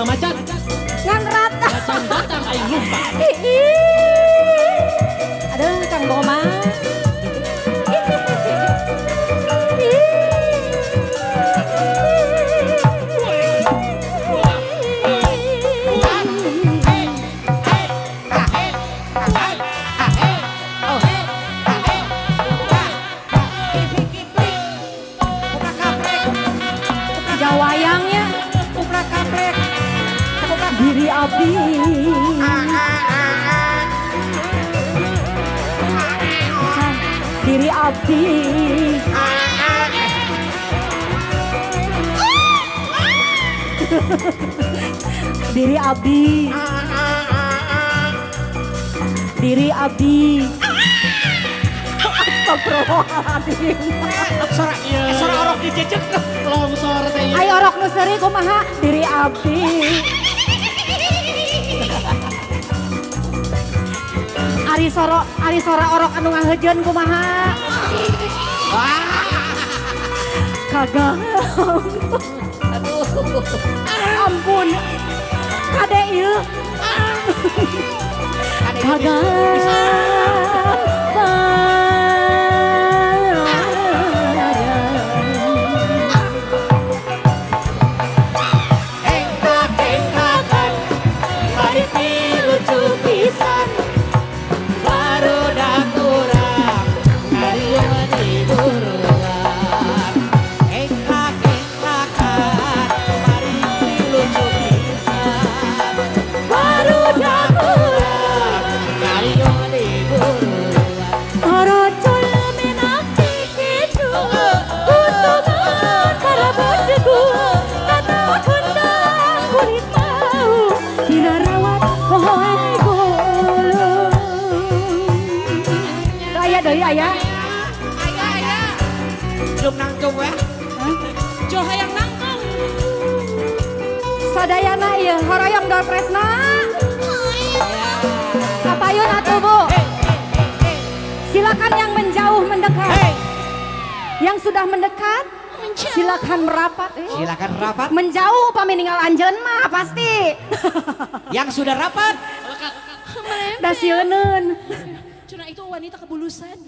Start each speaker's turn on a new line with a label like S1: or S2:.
S1: Aing mah macan.
S2: Ngan rata.
S1: Macan datang aing lompat.
S2: Ih. Aduh, Kang Boma. Jawayangnya diri abdi. Diri abdi. Diri abdi. Diri abdi. Astagfirullahaladzim.
S1: Sora, sora orok dicecek longsor teh.
S2: Ayo orok nu seuri kumaha? Diri abdi. Ari soro, ari sora orok anu ngaheujeun kumaha? Kagak.
S1: Aduh.
S2: Ampun. Kade ieu. Kagak.
S1: Engkak-engkakan, mari lucu pisan. Barudak urang, ngariung di buruan. Engkak-engkakan, mari lucu pisan. Barudak urang, ngariung di buruan.
S2: Tarocol menak kitu, kutungan karabotegu, kata kondang kulit mau, dina rawat pohoe gulung. Aya deui aya.
S3: Aya, aya.
S1: Jom nangtung weh.
S3: Jo hayang nangtung.
S2: Sadayana ieu hoyong door prize-na. Kapayun atuh Bu. Silakan yang menjauh mendekat. Yang sudah mendekat, silakan merapat.
S1: Silakan rapat.
S2: Menjauh upami ninggal anjeun mah pasti.
S1: Yang sudah rapat.
S2: Da sieuneun.
S3: Cuna itu wanita kebulusan.